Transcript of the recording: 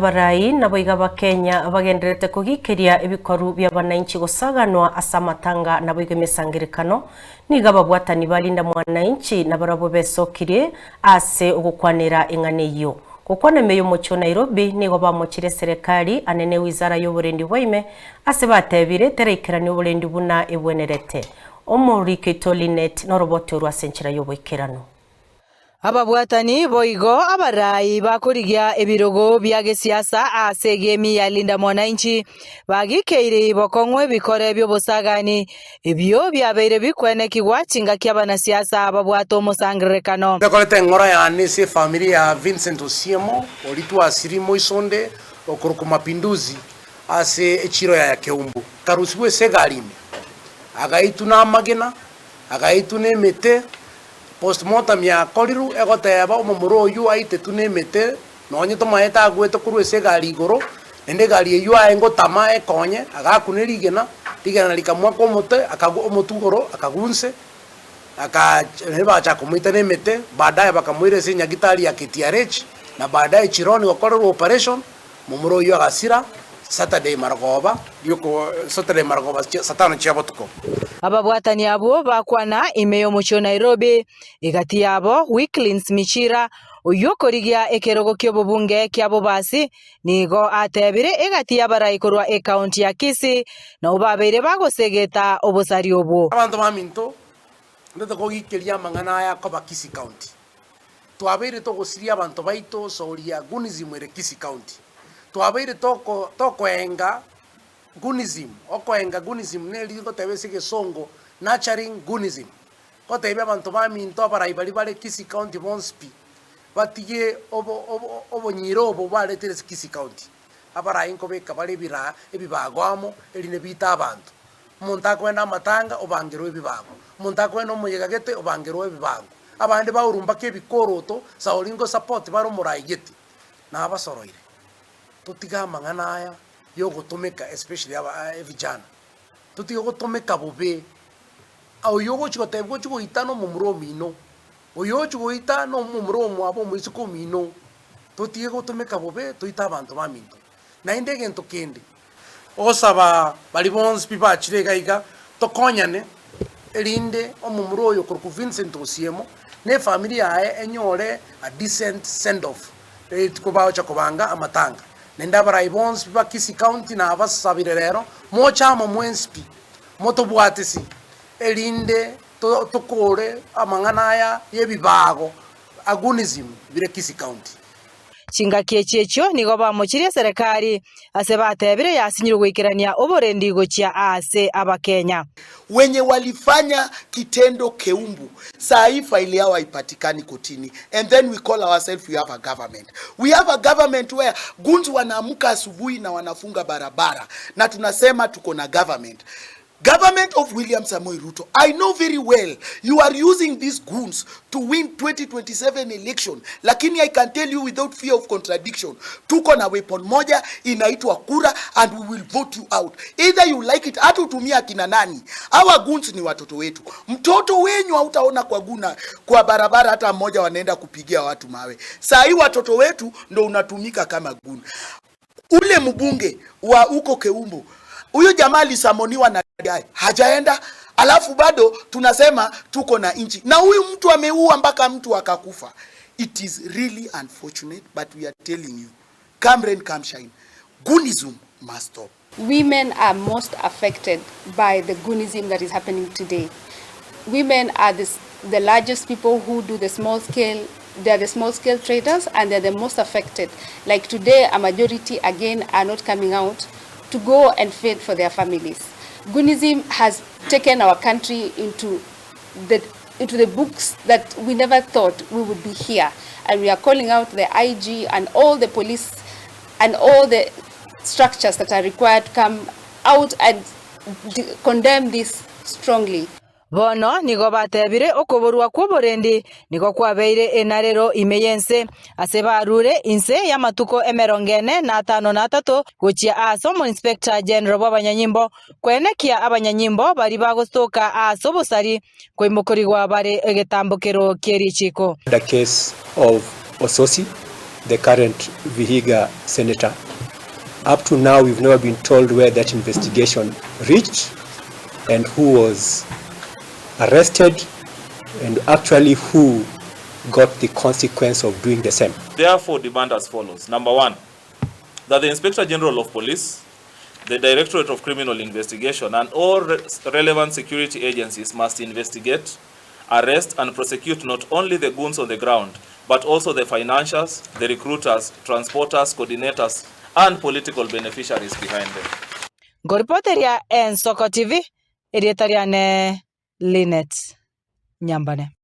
Abarai naboigo Abakenya bagendererete kogikeria ebikoru bi'abanainchi gosaganwa ase amatanga naboigo emesangerekano, nigo ababwatani ba Linda Mwananchi nabarabwo besokirie ase ogokwanera eng'ana eyio. Gokwana ime y'omochie o Nairobi nigo bamochire eserekari anene ewizara y'oborendi bwa ime ase batebire teraikerania oborendi buna ebwenerete. Omoriki oito Linet noroboti orwo ase enchera y'oboikeranu. Ababwatani boigo abarai bakorigia ebirogo bia gesiasa ase egemi ya Linda Mwananchi bagikeire bokong'u ebikore bi'obosagani ebio biabeire bikwenekigwa chingaki abanasiasa babwate omosangererekano. Ndekorete eng'ora yane ase efamiri ya Vincent Osiemo, oria twasirie moisonde okorokwa Mapinduzi ase echiro ya Keumbu. Akarusigwa ase egari ime, agaitwa namagena, agaitwa nemete, Postmortem yakorirwe egoteba omomura oyio aitetwe nemete nonye tomaete agwete korwa ase egari igoro, naende egari eyio aye ngotama ekonye, agakuna rigena, rigena rikamoaka omote akagwa omotwe igoro akagwa inse, aka naende bagachaka komoita nemete, baadaye bakamoira ase enyagitari ya KTRH, na baadaye Chironi gokorerwa operation, momura oyio agasira Saturday marogoba rioko Saturday marogoba saa tano chia botuko. Ababwatani abwo bakwana ime y'omochie o Nairobi, egati yabo Wicklins Michira, oyio okorigia ekerogo ki'obobunge kia Bobasi, nigo atebire egati y'abarai korwa ekaunti ya Kisii nabwo babeire bagosegeta obosari obwo. Abanto baminto, ntete kogikeria amang'ana aya akoba Kisii County. Twabeire togosiria abanto baito soria Gunism ere Kisii County. Twabeire toko tokoenga Gunism, okoenga Gunism neri ngoteba ase egesongo nurturing Gunism. Ngotebia abanto baminto abarai baria bare Kisii County bonsi pi, batige obo obo obonyira obo baretire ase Kisii County. Abarai nkobeka bare ebiraa ebibago amo erinde biite abanto. Omonto akogenda amatanga obangerwe ebibago, omonto akogenda omoyega gete obangerwe ebibago. Abande baorumbaka ebikoroto, Sauli ngosupport bare omorai gete, nabasoroire. Totige amang'ana aya yogotomeka especially aba evijana, totige gotomeka bobe. Oyio ogochi gotebia gochi goita na omomura omino, oyo ochi goita na omomura omwabo omoiseke omino, totige gotomeka bobe toite abanto baminto. Naende egento kende, ogosaba baria bonsi pi bachire iga iga, tokonyane erinde omomura oyo okorokwa Vincent Osiemo, na efamiri yaye enyore a decent send off rituko bagocha kobanga amatanga. Naende abarai bonsi pi ba Kisii County nabasabire rero, moche amo mwensi pi, motobwatisi erinde tokore amang'ana aya ya ebibago, agonism bire Kisii County. Chingaki echi echio nigo bamochirie eserekari, ase batebire yasinyirwe goikerania oborendi gochia aase Abakenya. Wenye walifanya kitendo Keumbu saa hii file yao haipatikani kotini and then we call ourselves we have a government. We have a government where goons wanaamka asubuhi na wanafunga barabara na tunasema tuko na government. Government of William Samoei Ruto, I know very well you are using these goons to win 2027 election, lakini I can tell you without fear of contradiction, tuko na weapon moja inaitwa kura and we will vote you out either you like it. Hata utumia akina nani, hawa goons ni watoto wetu. Mtoto wenyu hautaona kwa guna kwa barabara hata mmoja wanaenda kupigia watu mawe. Saa hii watoto wetu ndo unatumika kama goon. Ule mbunge wa huko Keumbu, huyo jamaa alisamoniwa na DI, hajaenda, alafu bado tunasema tuko na nchi, na huyu mtu ameua mpaka mtu akakufa. It is really unfortunate but we are telling you, come rain come shine, Goonism must stop. Women are most affected by the Goonism that is happening today. Women are the, the largest people who do the small scale, they are the small scale traders and they're the most affected. Like today, a majority again are not coming out to go and fend for their families. Goonism has taken our country into the into the books that we never thought we would be here. And we are calling out the IG and all the police and all the structures that are required to come out and condemn this strongly. Bono nigo batebire okoborwa kw'oborendi nigo kwabeire enarero ime y'ense, ase barure inse y'amatuko emerongo ene na atano na atato gochia aase omoinspector general bw'abanyanyimbo, koenekia abanyanyimbo baria bagotoka aase obosari koimokerigwa bare egetambokero kie richiiko. The case of Osotsi. the current Vihiga senator. Up to now, we've never been told where that investigation reached and who was arrested and actually who got the consequence of doing the same. Therefore, demand as follows. Number one, that the Inspector General of Police, the Directorate of Criminal Investigation, and all relevant security agencies must investigate, arrest, and prosecute not only the goons on the ground, but also the financiers, the recruiters, transporters, coordinators, and political beneficiaries behind them. Nkoripoteria Ensoko TV, erieta riane Linet Nyambane.